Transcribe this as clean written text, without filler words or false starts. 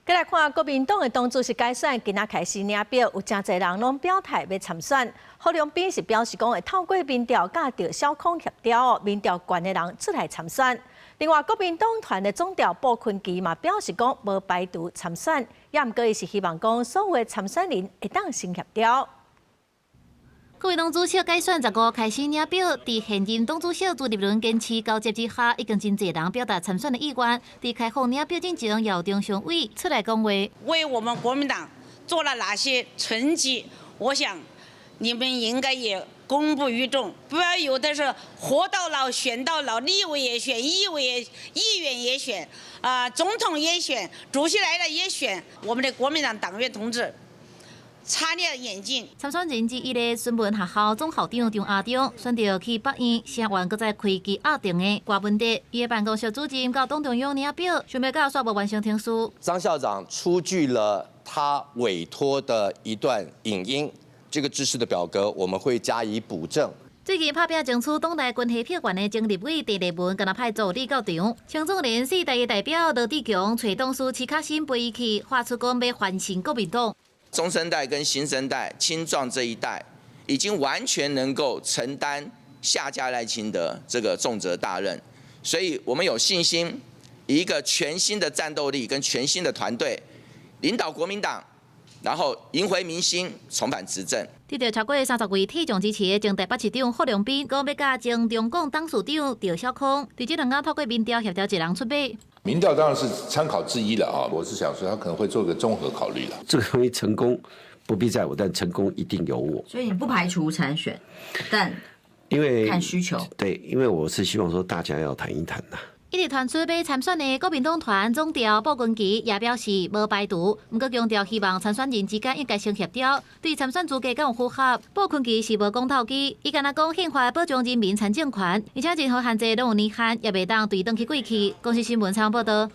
繼來看國民黨的黨主席改選，今仔開始領表，有誠濟人攏表態欲參選。侯良斌是表示講會透過民調佮趙小空協調，民調懸的人出來參選。另外，國民黨團的總召傅崑萁嘛表示講無排除參選，也毋過伊是希望講所有的參選人會當先協調。國民黨主席改選15開始領表，佇現任黨主席朱立倫堅持交接之下，已經真濟人表達參選的意願。佇開放領表進前，由中常委出來講話。為我們國民黨做了哪些成績？我想你們應該也公布於眾，不要有的是活到老選到老，立委也選，議委也議員也選，啊，總統也選，主席來了也選。我們的國民黨黨員同志，擦亮眼睛。參選人之一的孫文學校總校長張阿忠選擇去北院聲援閣再開機壓定的郭文德，伊的辦公室主任到黨中央領表，想欲到煞無完成程序。張校長出具了他委託的一段影音，這個制式的表格我們會加以補正。最近拍拚爭取黨內關係票源的前立委鄭麗文，今仔派助理到場，青壯年世代的代表羅智強，揣黨師徐巧芯陪伊去，發出講欲翻身國民黨。中生代跟新生代、青壯這一代，已經完全能夠承擔下架賴清德這個重責大任，所以我們有信心，以一個全新的戰鬥力跟全新的團隊，領導國民黨，然後贏回民心，重返執政。得到超過30位體重支持的前台北市長侯良斌，講欲佮前中廣董事長趙小空，佇這兩工透過民調協調一人出馬。民調當然是參考之一了啊，我是想說他可能會做個綜合考慮了。這個東西成功不必在我，但成功一定有我。所以你不排除參選，但因為看需求。對，因為我是希望說大家要談一談吶。一直傳出欲參選的國民黨團總召傅崑萁也表示無排除，毋過強調希望參選人之間應該先協調，對參選資格敢有符合。傅崑萁是無講透機，伊干焦講憲法保障人民參政權，而且任何限制攏有年限，也袂當對轉去過去。公視新聞採訪報導。